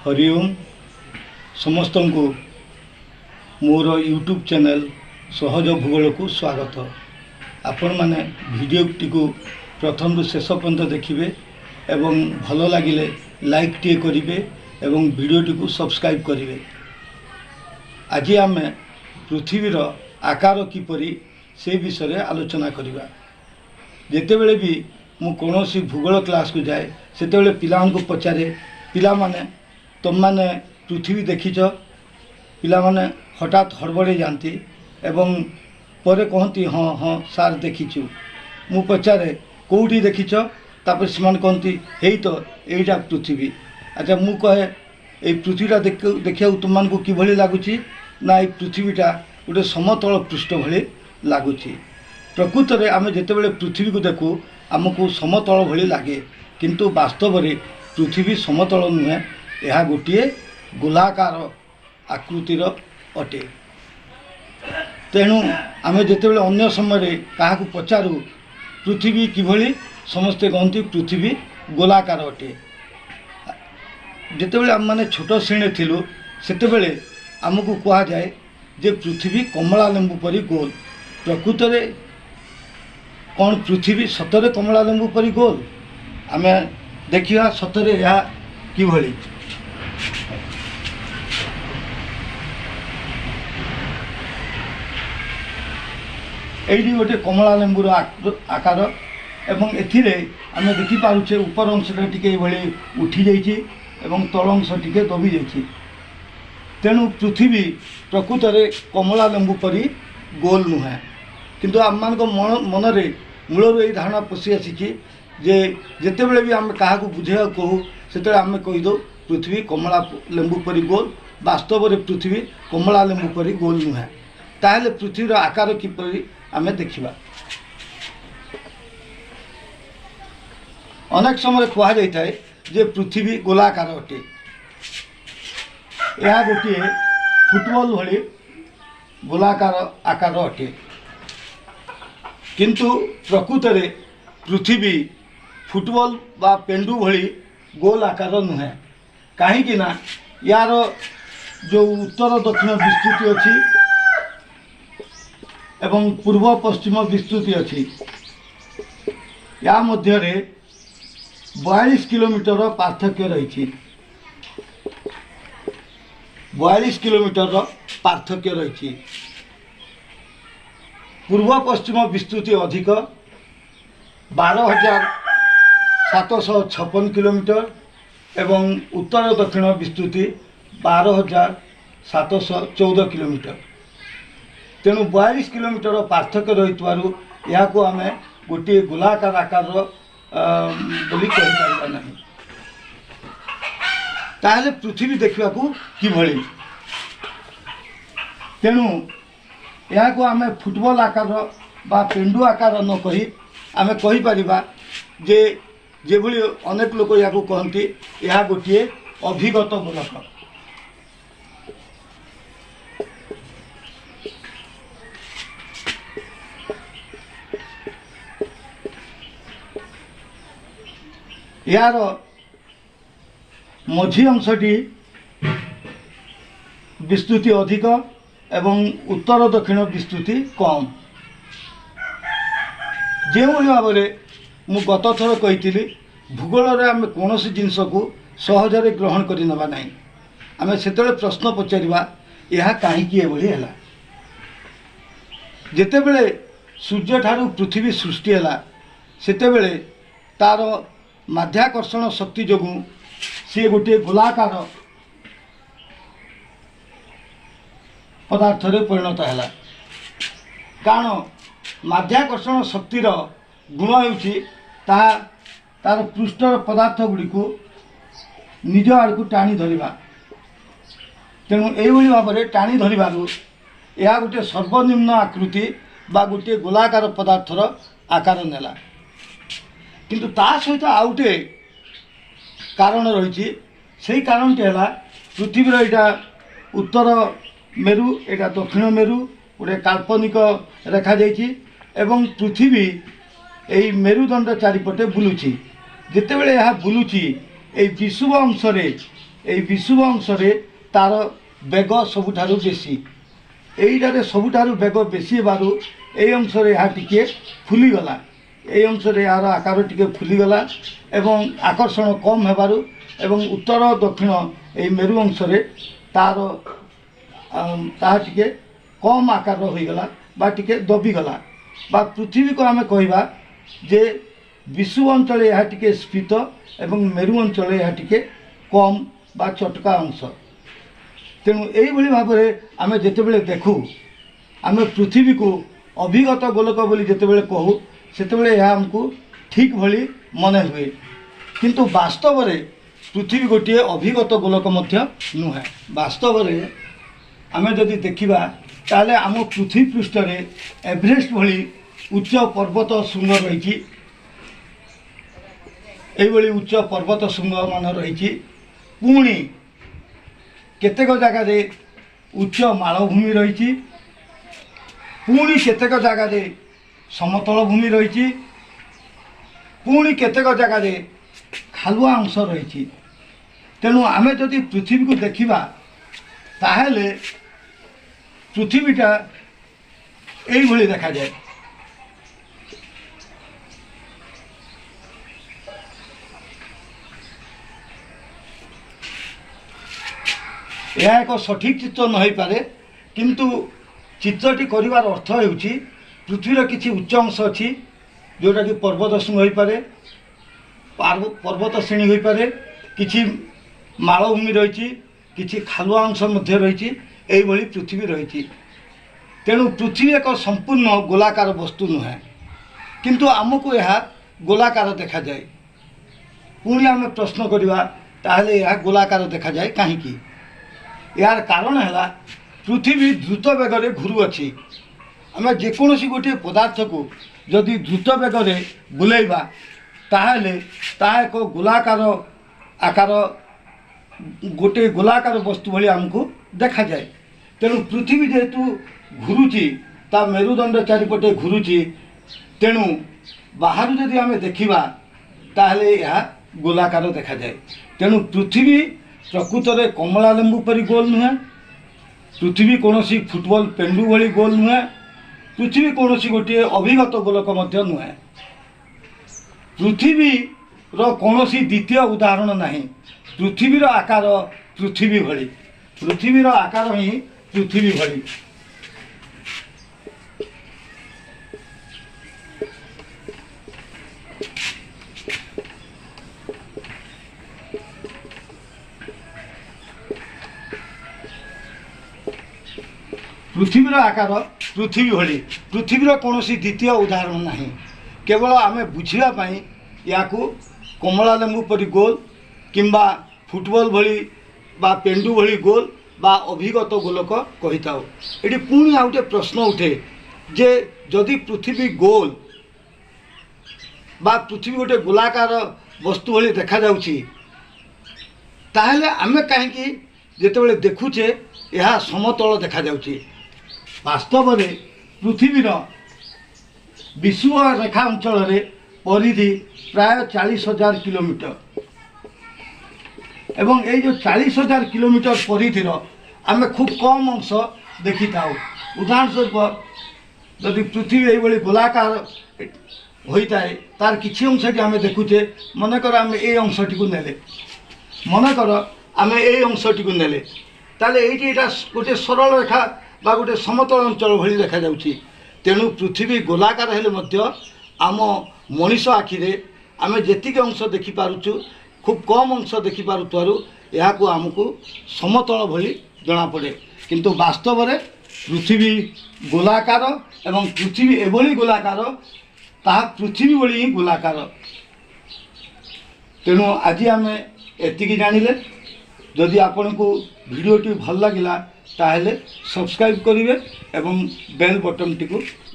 ହରିଓମ୍। ସମସ୍ତଙ୍କୁ ମୋର YouTube channel ସହଜ ଭୂଗୋଳକୁ ସ୍ୱାଗତ। ଆପଣମାନେ ଭିଡ଼ିଓଟିକୁ ପ୍ରଥମରୁ ଶେଷ ପର୍ଯ୍ୟନ୍ତ ଦେଖିବେ ଏବଂ ଭଲ ଲାଗିଲେ ଲାଇକ୍ଟିଏ କରିବେ ଏବଂ ଭିଡ଼ିଓଟିକୁ ସବସ୍କ୍ରାଇବ୍ କରିବେ। ଆଜି ଆମେ ପୃଥିବୀର ଆକାର କିପରି ସେ ବିଷୟରେ ଆଲୋଚନା କରିବା। ଯେତେବେଳେ ବି ମୁଁ କୌଣସି ଭୂଗୋଳ କ୍ଲାସ୍କୁ ଯାଏ, ସେତେବେଳେ ପିଲାମାନଙ୍କୁ ପଚାରେ, ପିଲାମାନେ ତୁମମାନେ ପୃଥିବୀ ଦେଖିଛ? ପିଲାମାନେ ହଠାତ୍ ହଡ଼ବଡ଼େଇ ଯାଆନ୍ତି ଏବଂ ପରେ କହନ୍ତି, ହଁ ହଁ ସାର୍, ଦେଖିଛୁ। ମୁଁ ପଚାରେ, କେଉଁଠି ଦେଖିଛ? ତାପରେ ସେମାନେ କହନ୍ତି, ହେଇ ତ ଏଇଟା ପୃଥିବୀ। ଆଚ୍ଛା, ମୁଁ କହେ, ଏଇ ପୃଥିବୀଟା ଦେଖିବାକୁ ତୁମମାନଙ୍କୁ କିଭଳି ଲାଗୁଛି? ନା, ଏଇ ପୃଥିବୀଟା ଗୋଟେ ସମତଳ ପୃଷ୍ଠ ଭଳି ଲାଗୁଛି। ପ୍ରକୃତରେ ଆମେ ଯେତେବେଳେ ପୃଥିବୀକୁ ଦେଖୁ, ଆମକୁ ସମତଳ ଭଳି ଲାଗେ, କିନ୍ତୁ ବାସ୍ତବରେ ପୃଥିବୀ ସମତଳ ନୁହେଁ, ଏହା ଗୋଟିଏ ଗୋଲାକାର ଆକୃତିର ଅଟେ। ତେଣୁ ଆମେ ଯେତେବେଳେ ଅନ୍ୟ ସମୟରେ କାହାକୁ ପଚାରୁ ପୃଥିବୀ କିଭଳି, ସମସ୍ତେ କହନ୍ତି ପୃଥିବୀ ଗୋଲାକାର ଅଟେ। ଯେତେବେଳେ ଆମେମାନେ ଛୋଟ ଶ୍ରେଣୀରେ ଥିଲୁ, ସେତେବେଳେ ଆମକୁ କୁହାଯାଏ ଯେ ପୃଥିବୀ କମଳା ଲେମ୍ବୁ ପରି ଗୋଲ। ପ୍ରକୃତରେ କ'ଣ ପୃଥିବୀ ସତରେ କମଳା ଲେମ୍ବୁ ପରି ଗୋଲ? ଆମେ ଦେଖିବା ସତରେ ଏହା କିଭଳି। ଏଇଠି ଗୋଟେ କମଳା ଲେମ୍ବୁର ଆକାର ଏବଂ ଏଥିରେ ଆମେ ଦେଖିପାରୁଛେ ଉପର ଅଂଶଟା ଟିକେ ଏଇଭଳି ଉଠିଯାଇଛି ଏବଂ ତଳ ଅଂଶ ଟିକେ ଦବି ଯାଇଛି। ତେଣୁ ପୃଥିବୀ ପ୍ରକୃତରେ କମଳା ଲେମ୍ବୁ ପରି ଗୋଲ ନୁହେଁ, କିନ୍ତୁ ଆମମାନଙ୍କ ମନରେ ମୂଳରୁ ଏଇ ଧାରଣା ପଶି ଆସିଛି ଯେ ଯେତେବେଳେ ବି ଆମେ କାହାକୁ ବୁଝେଇବାକୁ କହୁ, ସେତେବେଳେ ଆମେ କହିଦେଉ ପୃଥିବୀ କମଳା ଲେମ୍ବୁ ପରି ଗୋଲ। ବାସ୍ତବରେ ପୃଥିବୀ କମଳା ଲେମ୍ବୁ ପରି ଗୋଲ ନୁହେଁ। ତାହେଲେ ପୃଥିବୀର ଆକାର କିପରି ଆମେ ଦେଖିବା। ଅନେକ ସମୟରେ କୁହାଯାଇଥାଏ ଯେ ପୃଥିବୀ ଗୋଲାକାର ଅଟେ, ଏହା ଗୋଟିଏ ଫୁଟବଲ ଭଳି ଗୋଲାକାର ଆକାର ଅଟେ। କିନ୍ତୁ ପ୍ରକୃତରେ ପୃଥିବୀ ଫୁଟବଲ ବା ପେଣ୍ଡୁ ଭଳି ଗୋଲ ଆକାର ନୁହେଁ, କାହିଁକି ନା ୟାର ଯେଉଁ ଉତ୍ତର ଦକ୍ଷିଣ ବିସ୍ତୃତି ଅଛି ଏବଂ ପୂର୍ବ ପଶ୍ଚିମ ବିସ୍ତୃତି ଅଛି, ୟା ମଧ୍ୟରେ 42 କିଲୋମିଟର ପାର୍ଥକ୍ୟ ରହିଛି। 42 କିଲୋମିଟରର ପାର୍ଥକ୍ୟ ରହିଛି। ପୂର୍ବ ପଶ୍ଚିମ ବିସ୍ତୃତି ଅଧିକ 12,756 କିଲୋମିଟର ଏବଂ ଉତ୍ତର ଦକ୍ଷିଣ ବିସ୍ତୃତି 12,714 କିଲୋମିଟର। ତେଣୁ 42 କିଲୋମିଟର ପାର୍ଥକ୍ୟ ରହିଥିବାରୁ ଏହାକୁ ଆମେ ଗୋଟିଏ ଗୋଲାକାର ଆକାରର ବୋଲି କହିପାରିବା ନାହିଁ। ତାହେଲେ ପୃଥିବୀ ଦେଖିବାକୁ କିଭଳି? ତେଣୁ ଏହାକୁ ଆମେ ଫୁଟବଲ ଆକାର ବା ପେଣ୍ଡୁ ଆକାର ନ କହି ଆମେ କହିପାରିବା ଯେ ଯେଭଳି ଅନେକ ଲୋକ ଏହାକୁ କହନ୍ତି, ଏହା ଗୋଟିଏ ଅଭିଗତ ଗୋଲକ। ଏହାର ମଝି ଅଂଶଟି ବିସ୍ତୃତି ଅଧିକ ଏବଂ ଉତ୍ତର ଦକ୍ଷିଣ ବିସ୍ତୃତି କମ୍। ଯେଉଁଭଳି ଭାବରେ ମୁଁ ଗତ ଥର କହିଥିଲି, ଭୂଗୋଳରେ ଆମେ କୌଣସି ଜିନିଷକୁ ସହଜରେ ଗ୍ରହଣ କରିନେବା ନାହିଁ। ଆମେ ସେତେବେଳେ ପ୍ରଶ୍ନ ପଚାରିବା, ଏହା କାହିଁକି ଏଭଳି ହେଲା? ଯେତେବେଳେ ସୂର୍ଯ୍ୟଠାରୁ ପୃଥିବୀ ସୃଷ୍ଟି ହେଲା, ସେତେବେଳେ ତା'ର ମାଧ୍ୟାକର୍ଷଣ ଶକ୍ତି ଯୋଗୁଁ ସିଏ ଗୋଟିଏ ଗୋଲାକାର ପଦାର୍ଥରେ ପରିଣତ ହେଲା। କାରଣ ମାଧ୍ୟାକର୍ଷଣ ଶକ୍ତିର ଗୁଣ ହେଉଛି ତାହା ତା'ର ପୃଷ୍ଠର ପଦାର୍ଥ ଗୁଡ଼ିକୁ ନିଜ ଆଡ଼କୁ ଟାଣି ଧରିବା। ତେଣୁ ଏଇଭଳି ଭାବରେ ଟାଣି ଧରିବାରୁ ଏହା ଗୋଟିଏ ସର୍ବନିମ୍ନ ଆକୃତି ବା ଗୋଟିଏ ଗୋଲାକାର ପଦାର୍ଥର ଆକାର ନେଲା। କିନ୍ତୁ ତା ସହିତ ଆଉ ଗୋଟିଏ କାରଣ ରହିଛି। ସେଇ କାରଣଟି ହେଲା ପୃଥିବୀର ଏଇଟା ଉତ୍ତର ମେରୁ, ଏଇଟା ଦକ୍ଷିଣ ମେରୁ, ଗୋଟେ କାଳ୍ପନିକ ରେଖା ଯାଇଛି ଏବଂ ପୃଥିବୀ ଏଇ ମେରୁଦଣ୍ଡ ଚାରିପଟେ ବୁଲୁଛି। ଯେତେବେଳେ ଏହା ବୁଲୁଛି, ଏଇ ବିଷୁବ ଅଂଶରେ ଏଇ ବିଷୁବ ଅଂଶରେ ତାର ବେଗ ସବୁଠାରୁ ବେଶୀ। ଏଇଟାରେ ସବୁଠାରୁ ବେଗ ବେଶୀ ହେବାରୁ ଏଇ ଅଂଶରେ ଏହା ଟିକିଏ ଫୁଲିଗଲା, ଏଇ ଅଂଶରେ ଏହାର ଆକାର ଟିକେ ଫୁଲିଗଲା ଏବଂ ଆକର୍ଷଣ କମ୍ ହେବାରୁ ଏବଂ ଉତ୍ତର ଦକ୍ଷିଣ ଏଇ ମେରୁ ଅଂଶରେ ତାର ତାହା ଟିକେ କମ୍ ଆକାରର ହୋଇଗଲା ବା ଟିକେ ଦବିଗଲା। ବା ପୃଥିବୀକୁ ଆମେ କହିବା ଯେ ବିଷୁବ ଅଞ୍ଚଳରେ ଏହା ଟିକେ ସ୍ଫୀତ ଏବଂ ମେରୁ ଅଞ୍ଚଳରେ ଏହା ଟିକେ କମ୍ ବା ଚଟକା ଅଂଶ। ତେଣୁ ଏଇଭଳି ଭାବରେ ଆମେ ଯେତେବେଳେ ଦେଖୁ, ଆମେ ପୃଥିବୀକୁ ଅଭିଗତ ଗୋଲକ ବୋଲି ଯେତେବେଳେ କହୁ, ସେତେବେଳେ ଏହା ଆମକୁ ଠିକ୍ ଭଳି ମନେ ହୁଏ। କିନ୍ତୁ ବାସ୍ତବରେ ପୃଥିବୀ ଗୋଟିଏ ଅଭିଗତ ଗୋଲକ ମଧ୍ୟ ନୁହେଁ। ବାସ୍ତବରେ ଆମେ ଯଦି ଦେଖିବା, ତାହେଲେ ଆମ ପୃଥିବୀ ପୃଷ୍ଠରେ ଏଭରେଷ୍ଟ ଭଳି ଉଚ୍ଚ ପର୍ବତ ଶୃଙ୍ଗ ରହିଛି, ଏଇଭଳି ଉଚ୍ଚ ପର୍ବତ ଶୃଙ୍ଗମାନ ରହିଛି। ପୁଣି କେତେକ ଜାଗାରେ ଉଚ୍ଚ ମାଳଭୂମି ରହିଛି, ପୁଣି କେତେକ ଜାଗାରେ ସମତଳ ଭୂମି ରହିଛି, ପୁଣି କେତେକ ଜାଗାରେ ଖାଲୁଆ ଅଂଶ ରହିଛି। ତେଣୁ ଆମେ ଯଦି ପୃଥିବୀକୁ ଦେଖିବା, ତାହେଲେ ପୃଥିବୀଟା ଏଇଭଳି ଦେଖାଯାଏ। ଏହା ଏକ ସଠିକ୍ ଚିତ୍ର ନ ହୋଇପାରେ, କିନ୍ତୁ ଚିତ୍ରଟି କରିବାର ଅର୍ଥ ହେଉଛି ପୃଥିବୀର କିଛି ଉଚ୍ଚ ଅଂଶ ଅଛି, ଯେଉଁଟାକି ପର୍ବତ ଶୃଙ୍ଗ ହୋଇପାରେ, ପର୍ବତ ଶ୍ରେଣୀ ହୋଇପାରେ, କିଛି ମାଳଭୂମି ରହିଛି, କିଛି ଖାଲୁଆ ଅଂଶ ମଧ୍ୟ ରହିଛି। ଏଇଭଳି ପୃଥିବୀ ରହିଛି। ତେଣୁ ପୃଥିବୀ ଏକ ସମ୍ପୂର୍ଣ୍ଣ ଗୋଲାକାର ବସ୍ତୁ ନୁହେଁ, କିନ୍ତୁ ଆମକୁ ଏହା ଗୋଲାକାର ଦେଖାଯାଏ। ପୁଣି ଆମେ ପ୍ରଶ୍ନ କରିବା, ତାହେଲେ ଏହା ଗୋଲାକାର ଦେଖାଯାଏ କାହିଁକି? ଏହାର କାରଣ ହେଲା ପୃଥିବୀ ଦ୍ରୁତ ବେଗରେ ଘୁରୁଅଛି। ଆମେ ଯେକୌଣସି ଗୋଟିଏ ପଦାର୍ଥକୁ ଯଦି ଦ୍ରୁତ ବେଗରେ ବୁଲେଇବା, ତାହେଲେ ତାହା ଏକ ଗୋଲାକାର ଆକାର, ଗୋଟିଏ ଗୋଲାକାର ବସ୍ତୁ ଭଳି ଆମକୁ ଦେଖାଯାଏ। ତେଣୁ ପୃଥିବୀ ଯେହେତୁ ଘୁରୁଛି, ତା ମେରୁଦଣ୍ଡ ଚାରିପଟେ ଘୁରୁଛି, ତେଣୁ ବାହାରୁ ଯଦି ଆମେ ଦେଖିବା ତାହେଲେ ଏହା ଗୋଲାକାର ଦେଖାଯାଏ। ତେଣୁ ପୃଥିବୀ ପ୍ରକୃତରେ କମଳା ଲେମ୍ବୁ ପରି ଗୋଲ ନୁହେଁ, ପୃଥିବୀ କୌଣସି ଫୁଟବଲ ପେଣ୍ଡୁ ଭଳି ଗୋଲ ନୁହେଁ, ପୃଥିବୀ କୌଣସି ଗୋଟିଏ ଅଭିଗତ ଗୋଲକ ମଧ୍ୟ ନୁହେଁ। ପୃଥିବୀର କୌଣସି ଦ୍ୱିତୀୟ ଉଦାହରଣ ନାହିଁ। ପୃଥିବୀର ଆକାର ପୃଥିବୀ ଭଳି, ପୃଥିବୀର ଆକାର ହିଁ ପୃଥିବୀ ଭଳି। ପୃଥିବୀର ଆକାର ପୃଥିବୀ ଭଳି, ପୃଥିବୀର କୌଣସି ଦ୍ୱିତୀୟ ଉଦାହରଣ ନାହିଁ। କେବଳ ଆମେ ବୁଝିବା ପାଇଁ ଏହାକୁ କମଳା ଲେମ୍ବୁ ପରି ଗୋଲ କିମ୍ବା ଫୁଟବଲ ଭଳି ବା ପେଣ୍ଡୁ ଭଳି ଗୋଲ ବା ଅଭିଗତ ଗୋଲକ କହିଥାଉ। ଏଠି ପୁଣି ଆଉ ଗୋଟିଏ ପ୍ରଶ୍ନ ଉଠେ ଯେ ଯଦି ପୃଥିବୀ ଗୋଲ ବା ପୃଥିବୀ ଗୋଟିଏ ଗୋଲାକାର ବସ୍ତୁ ଭଳି ଦେଖାଯାଉଛି, ତାହେଲେ ଆମେ କାହିଁକି ଯେତେବେଳେ ଦେଖୁଛେ ଏହା ସମତଳ ଦେଖାଯାଉଛି? ବାସ୍ତବରେ ପୃଥିବୀର ବିଷୁବ ରେଖା ଅଞ୍ଚଳରେ ପରିଧି ପ୍ରାୟ 40,000 କିଲୋମିଟର, ଏବଂ ଏଇ ଯେଉଁ 40,000 କିଲୋମିଟର ପରିଧିର ଆମେ ଖୁବ୍ କମ୍ ଅଂଶ ଦେଖିଥାଉ। ଉଦାହରଣ ସ୍ୱରୂପ, ଯଦି ପୃଥିବୀ ଏଇଭଳି ଗୋଲାକାର ହୋଇଥାଏ, ତାର କିଛି ଅଂଶଟି ଆମେ ଦେଖୁଛେ। ମନେକର ଆମେ ଏଇ ଅଂଶଟିକୁ ନେଲେ, ମନେକର ଆମେ ଏଇ ଅଂଶଟିକୁ ନେଲେ, ତାହେଲେ ଏଇଠି ଏଇଟା ଗୋଟିଏ ସରଳ ରେଖା ବା ଗୋଟିଏ ସମତଳ ଅଞ୍ଚଳ ଭଳି ଦେଖାଯାଉଛି। ତେଣୁ ପୃଥିବୀ ଗୋଲାକାର ହେଲେ ମଧ୍ୟ ଆମ ମଣିଷ ଆଖିରେ ଆମେ ଯେତିକି ଅଂଶ ଦେଖିପାରୁଛୁ, ଖୁବ୍ କମ୍ ଅଂଶ ଦେଖିପାରୁଥିବାରୁ ଏହାକୁ ଆମକୁ ସମତଳ ଭଳି ଜଣାପଡ଼େ। କିନ୍ତୁ ବାସ୍ତବରେ ପୃଥିବୀ ଗୋଲାକାର, ଏବଂ ପୃଥିବୀ ଏଭଳି ଗୋଲାକାର, ତାହା ପୃଥିବୀ ଭଳି ହିଁ ଗୋଲାକାର। ତେଣୁ ଆଜି ଆମେ ଏତିକି ଜାଣିଲେ। ଯଦି ଆପଣଙ୍କୁ ଭିଡ଼ିଓଟି ଭଲ ଲାଗିଲା, ତାହେଲେ ସବସ୍କ୍ରାଇବ୍ କରିବେ ଏବଂ ବେଲ୍ ବଟନ୍ଟିକୁ